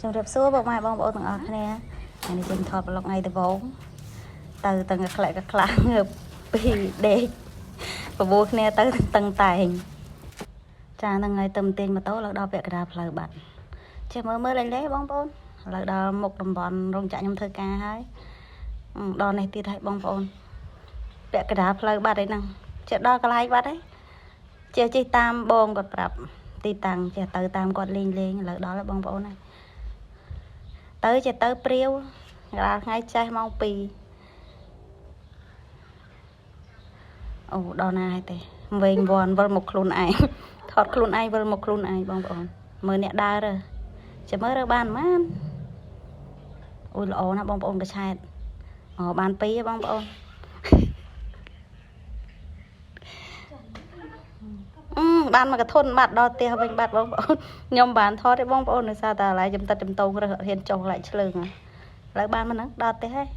ជំរាបសួរបងម៉ែបងប្អូនទាំងអស់គ្នាថ្ងៃនេះយើងថតប្លុកថ្ងៃដំបូងទៅទាំងក្លែកក្លាងើបពីដេកបបួលគ្នាទៅតឹងតែងចាហ្នឹងហើយទៅទាញម៉ូតូឡើងដល់ពាក់កណ្ដាលផ្លូវបាត់ចេះមើលមើលលេងលេងបងប្អូនឥឡូវដល់មុខតំបន់រោងចក្រខ្ញុំធ្វើការហើយដល់នេះទៀតហើយបងប្អូនពាក់កណ្ដាលផ្លូវបាត់ហើយហ្នឹងចេះដល់កន្លែងបាត់ហើយចេះជិះតាមបងគាត់ប្រាប់ទីតាំងចេះទៅតាមគាត់លេងលេងឥឡូវដល់ហើយបងប្អូនហើយទៅចេះទៅព្រាវកណ្ដាលថ្ងៃចេះម៉ោង2អូដល់ណាហើយទេវែងវាន់វិលមកខ្លួនឯងថតខ្លួនឯងវិលមកខ្លួនឯងបងប្អូនមើលអ្នកដើររើចាំមើលរើបានប៉ុន្មានអូយល្អណាស់បងប្អូនកឆែតអូបាន2ហ៎បងប្អូនអឺបានមកកធុនបាត់ដល់ផ្ទះវិញបាត់បងប្អូនខ្ញុំបានថតទេបងប្អូនដោយសារតែឥឡូវខ្ញុំទឹកចំតងរើសអត់ហ៊ានចុះឡើងឆ្លើងឥឡូវបានមកហ្នឹងដល់ផ្ទះហើយ